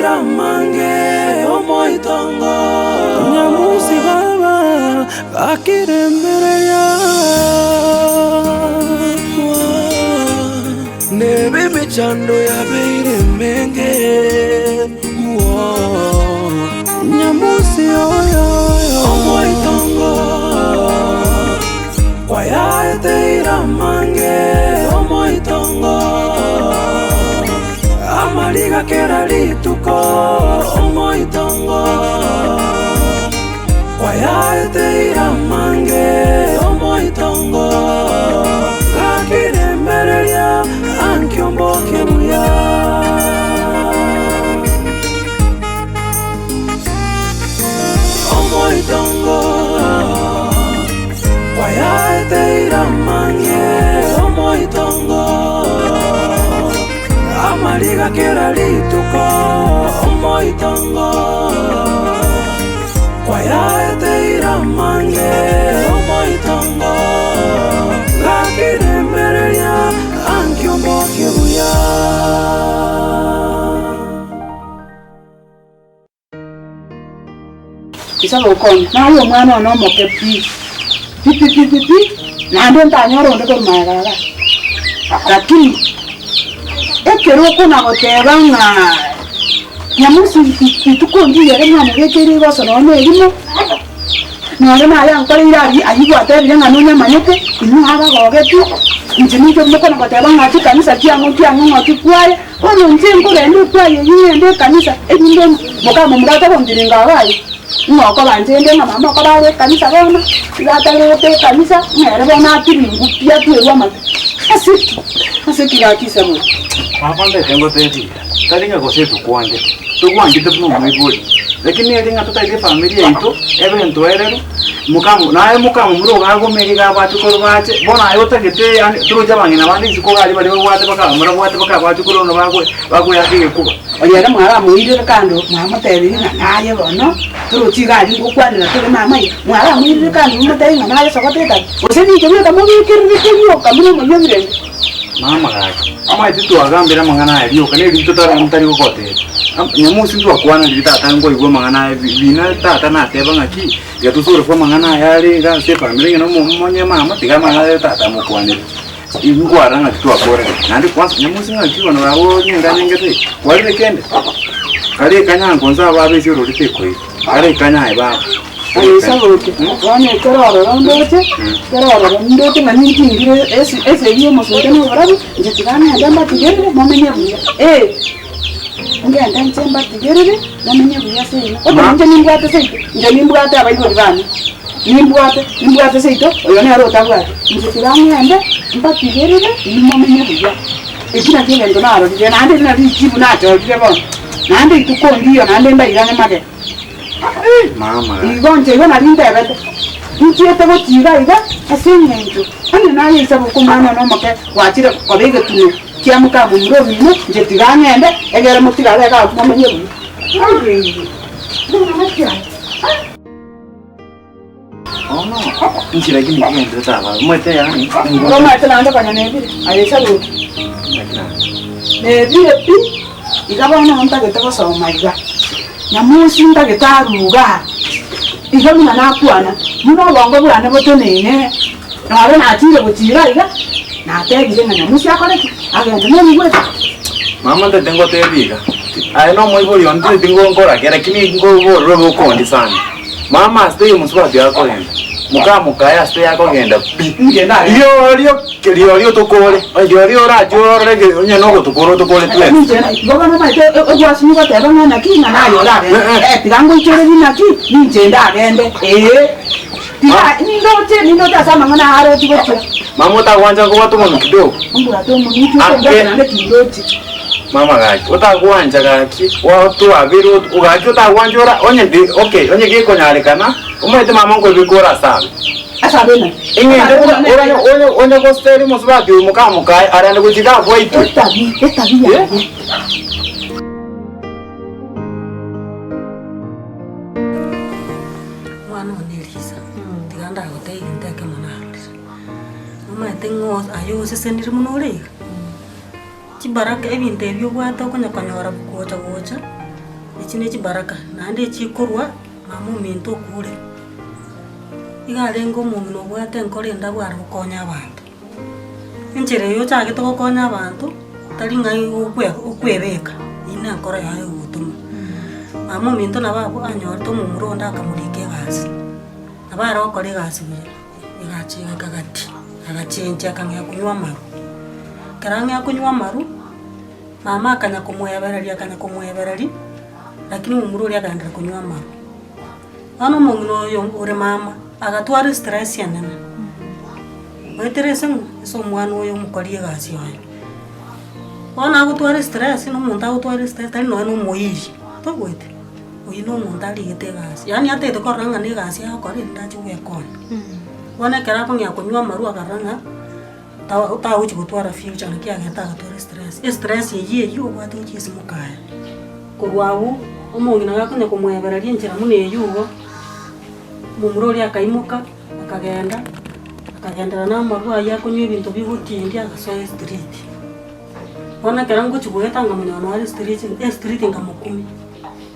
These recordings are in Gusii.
Kwayaeteire amange omoitongo. Nyamusi baba gakiremereria. Nebe emechando yabeire emenge. Nyamusi oyo omoitongo. Kwayaeteire amange omoitongo. Amariga kera rituko omoitongo. Kwayaeteire amange omoitongo. Gakiremereria ankio mboke buya. Omoitongo. Kwayaeteire amange omoitongo. Amariga kera rituko omoitongo. Kwayaeteire amange omoitongo. Gakiremereria ankio mbokie buya. Ise gokonya, naye omwana one omoke pi, pi pi pi pi pi, naende ntanyore onde korwa magega igaa. Lakini ekero okona goteba ng'a nyamusi rituko ndiyo ere mwamobekeire rigoso nonye na erimo, nonye naye ankoreire aria aywo gwatebire ng'a nonyamanyete, inwe abagogetie, inche ninche mokona goteba ng'a chikanisa chiang'o chiang'o ng'o chikwaye. Bono inche nkogenda ekwaya eyio ng'ende ekanisa, erinde mokamomura atagontiringa agwo aye, ng'a okoba inche inde ng'a mama okoba are ekanisa bono, iga atarete ekanisa, ng'a ere bono atiringwe pi atwerwe amate. Ase ki? Ase ki gaki ise bono? Papa ndete ngotebie, tari ng'a gose tokwanchete, tokwanchete buna omoibori, lakini ere ng'a totaete efamiri yaito ebe entoereru. Mokamo, naye mokamomura ogagome iga abache korwa bache, bono aye otagete yaani toroche abang'ina bande isiko iga aria baria babwate bakamomura bwate bakabache korwa bono bagwe bagoeaka egekuba. Oria ere mwaramoirere kando, mwamotebirie ng'a naye bono, toroche iga aria ngokwanera tore mama iga, mwaramoirere kando momotebie ng'a naye sogote etabi, gose ninche bweka mobekererete rioka buna omoyio obirende. Mama gaki, omanyete twagambire amang'ana aya rioka, na eri totari ntari gogotebia. Nyamosi ntwakwana riria tata nkoigwa amang'ana aya bi bina tata nateba ng'aki. Tiga tosorokwe amang'ana aya are iga ase efamiri ng'a nomonye mama, tiga amang'ana aya tata amokwanere. Intwe nkwarora ng'aki twakorire. Naende kwanza nyamosi ng'aki bono baba onye nyengete iga, kwarire kende? Kare ekanyango nse ababa ase orori tekoira, kare ekanya aye baba. Aye Sadoki, bono ekero ororo ndoche, ekero ororo ndoche ng'a nintingire esi esegi y'omosunte na oborabu, inche tiga ng'ende mbatigerere momenye buya. Ee. Ngende inche mbatigerere, momenye buya ase inwe. Oto inche nimbwate seito, inche nimbwate abaibori bane, nimbwate, nimbwate seito, oyo nere otabwati. Inche tiga ng'ende mbatigerere inwe momenye buya. Eki nakio egento narorire, naende eri nario richibu nachorire bono, naende rituko ndiyo naende ndairane magega. Igo inche igo nari ntebete, Nchiete gotiga iga ase engencho onye naye ise boka omwana one omoke gwachire koba egetunwa kia moka momura omino, inche tiga ng'ende, egere motigare iga abwo momenye buya. Omanyete naende konya nebire, aye Sadoki, nebire pi, iga bono ntagete gosoma iga, Nyamosi ntagete arue igaa, iga buna nakwana, buna obongo bwane boteneine, noro nachire gochia iga iga, natebire ng'a Nyamosi akore ki? Agende nonyigwete? Mama ntete ngotebie iga, aye nomoibori one tinteti nkorakera lakini nkoborora obe okondi sana. Mama ase taiyo mosubati akogenda, moka mokaye ase taiyo akogenda pi. Riorio riorio otokore, riorio orache orore ge onye nogotokora otokore twensi. Igo bono omanyete egwasinywa goteba ng'a naki ng'a naye oragende, eh tiga ngoichorerie naki ninche ndagende ee. Tiga nindoche nindoche ase amang'ana aya arochi gochia. Mama otagwancha nkobwate omonwa kidogo. Ombwate omonwa inche okombwata naende tindochi. Mama gaki otagwancha gaki twabire gaki otagwancha ora onye ndi okay onye gekonyarekana omanyete mama nkoebeka ore ase abe. Ase abe naki? Eng'encho buna onye onye onye goseri mosubati oyo moka mokaye arende gochia iga abwo aitwe. Etabi etabi yaye. Omwana one Elisa, tiga ndagotebie egento ekemo narorire. Omanyete ng'a aye osesenire buna ore iga? Chibaraka ebinto ebi obwate okonya konyora gocha gocha. Echi ne chibaraka, naende echikorwa mama ominto okure. Iga arenge omong'ina obwate enkoro endabu are gokonya abanto. Enchera eye ochagete gokonya abanto, tari ng'a okwe okwebeka, eywo na enkoro yaye egogotoma. Mama ominto nabo abwo anyorete omomura onde akamorika egasi, nabo are gokora egasi buya, egachi egaka gati, agachenchia akang'ea konywa amarwa. Ekero ang'ea konywa amarwa, mama akanya komoebereria akanya komoebereria, lakini omomura oria akagenderera konywa amarwa. Bono omong'ina oyo ore mama, agatwara estress enene, goetera ase ng'o? Ase omwana oyo omokori egasi oye. Bono agotwara estress, na omonto agotwara estress tari nonye na omoiri, toigwete? Oyio na omonto arigete egasi, yaani atagete korora ng'a na egasi agokora erinde ache goekonya. Bono ekero akong'ea konywa amarwa akarora ng'a ta- tagochi gotwara future naki agete agatwara estress, estress eyio eyio obwate gochia ase mokaye. Korwa agwo, omong'ina gakonya komoebereria enchera buna eyio igo, omomura oria akaimoka, akagenda, akagenderera namarwa ayio akonywa ebinto bigotindia agasoa estreet. Bono ekero ngochia goeta nkamonyora nore estreet estreet nkamokumia,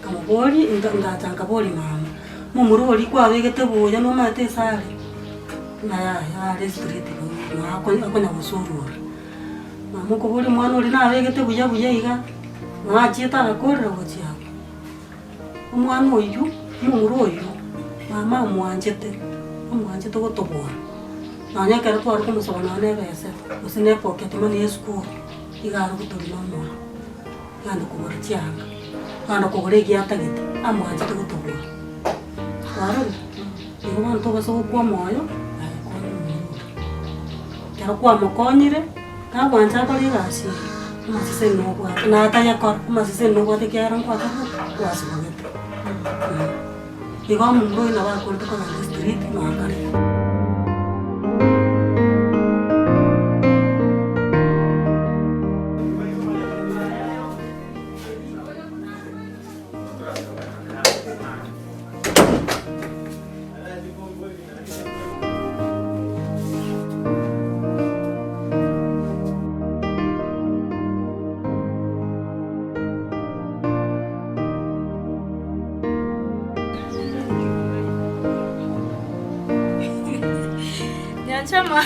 nkamoboria nka ngacha nkaboria mama, momura oria kwabegete buya nomanyete ase are? Ng'a yaya are estreet igo akonya gosorora. Mama okoboria omwana oria nabegete buya buya iga, nachiete agakorera gochia abwo. Omwana oyio, omomura oyio, mama amwanchete, amwanchete gotobora. Nonya ekero tware komosaba nonya na ebesa, gose na epocket money ya esukuru, iga are gotorina omoyo, genda kogora chianga, genda kogora egia atagete, amwanchete gotobora. Kwarorire? Igo bono tobasa gokwa omoyo, aye konya omomura oria. Ekero kwamokonyire, tagwancha akore egasi eye, amaseseni nobwate, na atayekora, amaseseni nobwate ekiagera nkwakorire ki? Kwasibogete. Igo omomura oyio nabo akorete kogenda estreet nonya kare. Nyanchama,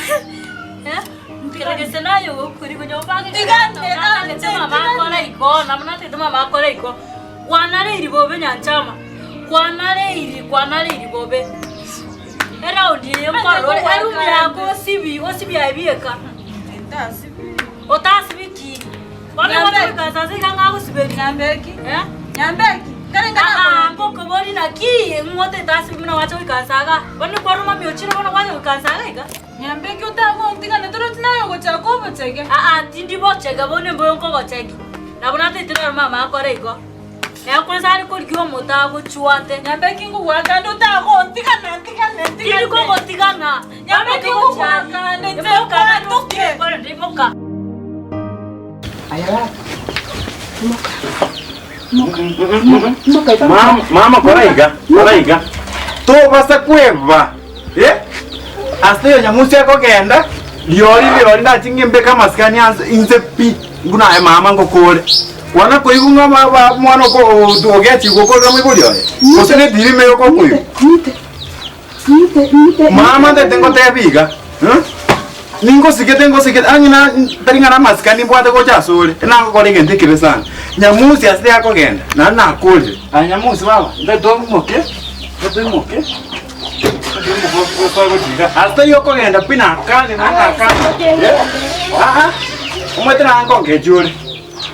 eh, nkeregese naye ogokuri konya obange mama akore igo, nabo natagete mama akore igo. Kwanareiri bobe Nyanchama, kwanareiri, kwanareiri bobe. Eraundi eye nkorora ore erumu yako osibi, osibi aye bieka. Otasibi ki? Bono Nyambeki. goika sasa iga ng'agosiberia. Nyambeki. Eh? Nyambeki. Kare Ah, ah, ngokobori naki ng'ote tasibi buna gwacha goikansa iga. Bono kwaroma miochire bono gwacha goikansa iga iga. Nyambeki otagontigana torochi naye ogochaka obochege. Aa, tindi bochege bono mboyo nkogochegi. Nabo natete naro mama akore igo. Ekwensa are korigia omote agochwate. Nyambeki ngogoakande otagontigana ntigane Tindi ntigane. kogotigana. Nyambeki ngogoakande inche nkwatoke. Imoka. Aye gaki, imoka, imoka, imoka, imoka iga. Mama, mama kora iga, kora iga. Tobasa kweba. Eh? Ase oyo nyamusi akogenda, riori riori ndache ng'imbeke amasikani ase inse pi, buna aye mama ngokore. Kwana koigwa ng'a ma- ba- omwana oko ogechigwa okorera moibori oye, gose nedirima eye okokoigwa. Ng'ite, ng'ite, ng'ite, ng'ite. Mama ntete ngotebie iga, eh, ningosigete ngosigete onye na tari ng'a namasikani mbwate gocha asore, nagokora egento ekebe sana. Nyamusi ase akogenda, naende nakorire. Aye Nyamusi baba, ntete oimoke, ntete oimoke. Ase taiyo okogenda pi nakane naende nakane. Aa, omanyete naye nkongechi ore.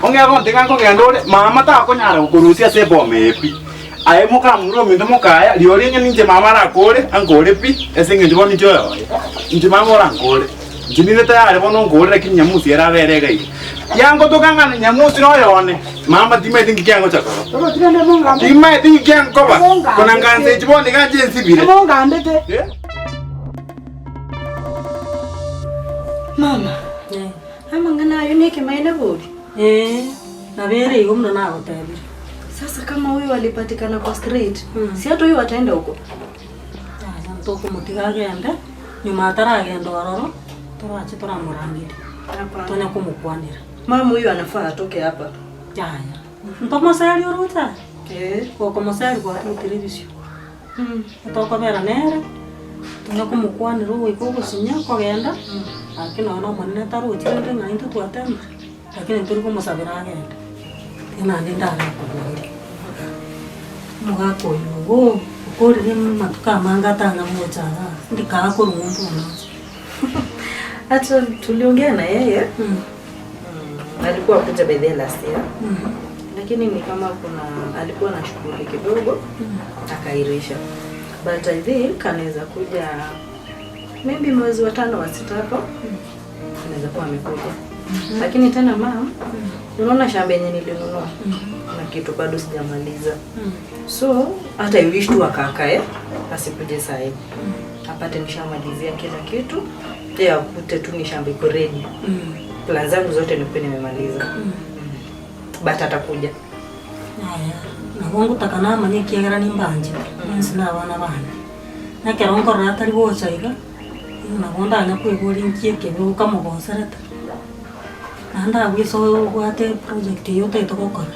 Ong'e gontiga nkogenda ore, mama takonyara gokorusia ase eboma eye pi. Aye mokamura ominto mokaya, rirorio onye ninche mama arakore, ankore pi, ase eng'encho bono inche oyoye. Inche mama orankore. Inche ninde tayari bono onkore lakini nyamusi ere abere iga iga. Yangotoka ng'a nyamusi noyo one, mama timaeti nki kiangocha koba. Timaeti nki kiankoba, kona ngansa echi bono iga nche nsibire. Eh? Mama, amang'ana ayio nekemanyererio bori? Ee, nabo ere igo buna nagotebirie. Sasa kama huyu alipatikana kwa street, si hata huyu ataenda huko? Yaya ntokomotiga agende, nyuma ataragenda ororo, torache toramorangerie, tonya komokwanera. Mama huyu anafaa atoke hapa. Yaya, ntomoserie oroche aye? Gokomoseri gwatugutire ebisio. Tokobera nere, tonya komokwanera ogoika ogosinya kogenda, lakini nonya na omonene tarochi rende ng'a intwe twatemire, lakini ntori komosabera agende. Tiga naende ndarakoborie, omogaka oyo ogo okorire amatuko amange atanya gocha igaa, ndikaa korwa ng'umbu bono oche. Hata tuliongea na yeye alikuwa akuja by the last year lakini ni kama kuna alikuwa na shughuli kidogo akairisha but I think anaweza kuja maybe mwezi wa tano wa sita hapo anaweza kuwa amekuja lakini tena mam unaona shamba yenye nilinunua na kitu bado sijamaliza so hata I wish tu akakae asikuje sahi apate nishamalizia kila kitu pia akute tu ni shamba iko ready plan zangu zote nikuwe nimemaliza but atakuja Yaya, nabo ngotaka namanye ekiagera nimbanchete, inse na abana bane. Na ekero nkorora atari gocha iga, nabo ndanya koigwa nki ekebe okamogoserete. Naende abwo ase obwate eproject eywo otagete gokora,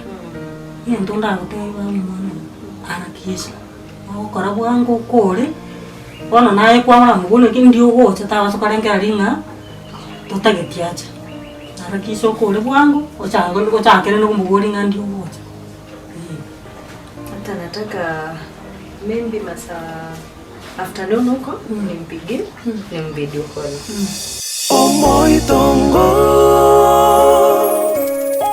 egento ndagotebie baba omwana one, harakisha, ogokora bwango okore, bono naye kwamanya buna ki ndi ogocha tabasa korengereria ng'a totageti ache. Harakisha okore bwango, ochange ochakere na komoboria ng'a ndi ogocha eh. Hata nataka maybe masaa afternoon huko nimpigie nimvideo call. Omoitongo.